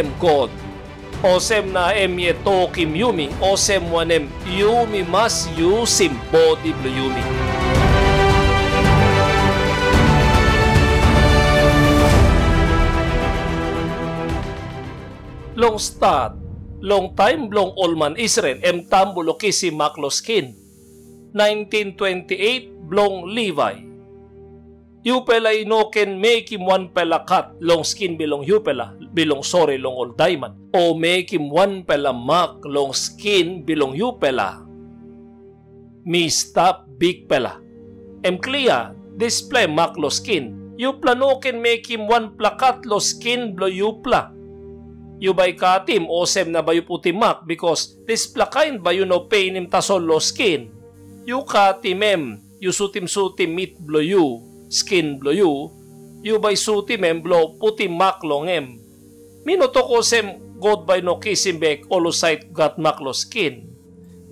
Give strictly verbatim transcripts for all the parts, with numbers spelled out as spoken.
em God. Olsem na em yet tokim yumi, olsem wanem, yumi mas yusim bodi bilong yumi. Long stat, long taim bilong ol man Israel, em tambu long kisim mak long skin. Nineteen twenty-eight bilong Livai. Yupela i no ken mekim wanpela kat long skin bilong yupela, bilong sori long ol daiman, o mekim wanpela mak long skin bilong yupela. Mi stap Bikpela. Em klia, dispela em mak long skin. Yupela no ken mekim wanpela kat long skin bilong yupela. Yu bai katim, olsem na bai yu putim mak, bikos dispela kain bai yu no peinim tasol long skin. Yu katim em, yu sutim sutim mit bilong yu, skin bilong yu, yu bai sutim em bilong putim mak long em. Mi no tok olsem, God bai no kisim bek ol husat gat mak long skin.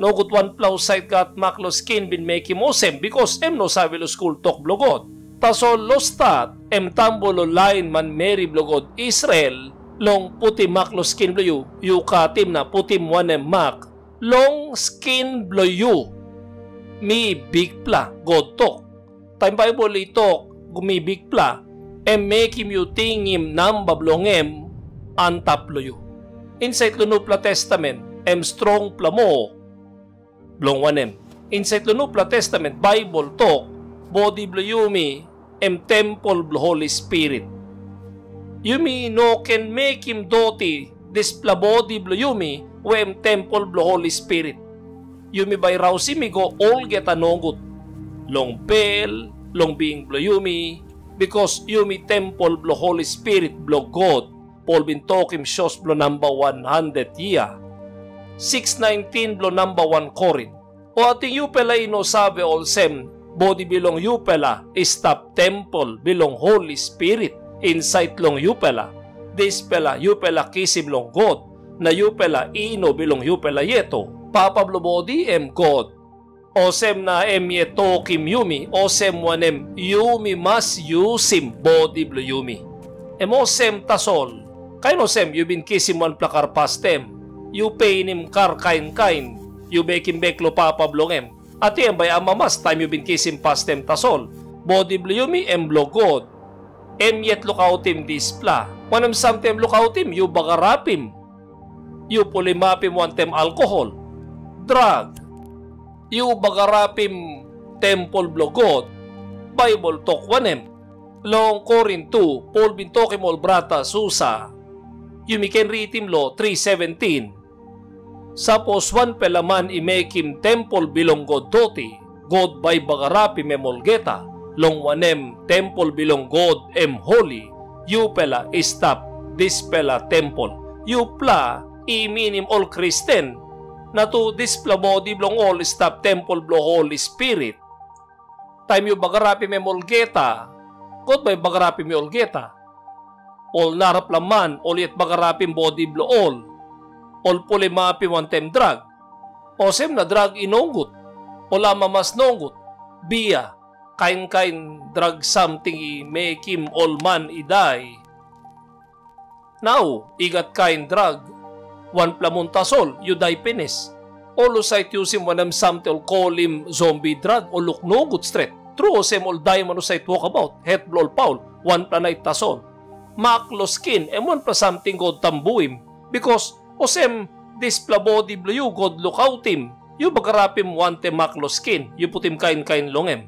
Nogut wanpela husat gat mak long skin bin mekim olsem, bikos em no save long skul tok bilong God. Tasol long stat, em tambu long lain manmeri bilong God Israel, long putim mak long skin bilong yu, yu katim na putim wanem mak long skin bilong yu. Mi Bikpela, God tok. Taim Baibel i tok, mi Bikpela, em mekim yu tingim namba bilong em antap long yu. Insait long Nupela Testamen, em strongpela moa. Bilong wanem, insait long Nupela Testamen, Baibel tok, bodi bilong yumi em tempel bilong Holi Spirit. Yumi no ken mekim doti dispela bodi bilong yumi, we em tempel bilong Holi Spirit. Yumi bai rausim i go olgeta nogut long bel, long bing bilong yumi, bikos yumi tempel bilong Holi Spirit bilong God, Pol bin tokim sios bilong namba wan handet yia, siks naintin bilong namba wan Korin. O ating yupela i no save olsem, bodi bilong yupela i stap tempel bilong Holi Spirit insait long yupela, dispela yupela kisim long God, na yupela i no bilong yupela yet, o? Papa bilong bodi em God. Olsem na em yet tokim yumi, olsem wanem, yumi mas yusim bodi bilong yumi. Em olsem tasol. Kain olsem, yu bin kisim wanpela kar pastem, yu peinim kar kain kain, yu bekim bek long papa bilong em. Ating em bai amamas taim yu bin kisim pastem tasol? Bodi bilong yumi em bilong God. Em yet lukautim dispela. Wanem samting em lukautim? Yu bagarapim. Yu pulimapim wantaim alkohol, drak. Yu bagarapim tempel bilong God. Baibel tok wanem? Long Korin tu, Pol bin tokim ol brata susa. Yumi ken ritim long tri seventin. Sapos wanpela man i mekim tempel bilong God doti, God bai bagarapim em olgeta, long wanem, tempel bilong God em holi, yupela i stap dispela tempel. Yupela i minim ol Kristen, na tu dispela bodi bilong ol i stap tempel bilong Holi Spirit. Taim yu bagarapim em olgeta, God bai bagarapim yu olgeta. Ol narapela man ol yet bagarapim bodi bilong ol, ol pulimapim wantaim drak. Olsem na drak i nogut, ol amamas nogut, bia, kain kain drak samting i mekim ol man i dai. Nau i gat kain drak, wanpela mun tasol yu dai pinis. Ol husat yusim wanem samting ol kolim zombi drak, ol luk nogut stret. Tru olsem ol daiman husat wokabaut het bilong ol paul, wanpela nait tasol. Mak long skin em wanpela samting God tambuim, bikos olsem dispela bodi bilong yu God lukautim, yu bagarapim wantaim mak long skin, yu putim kain kain long em.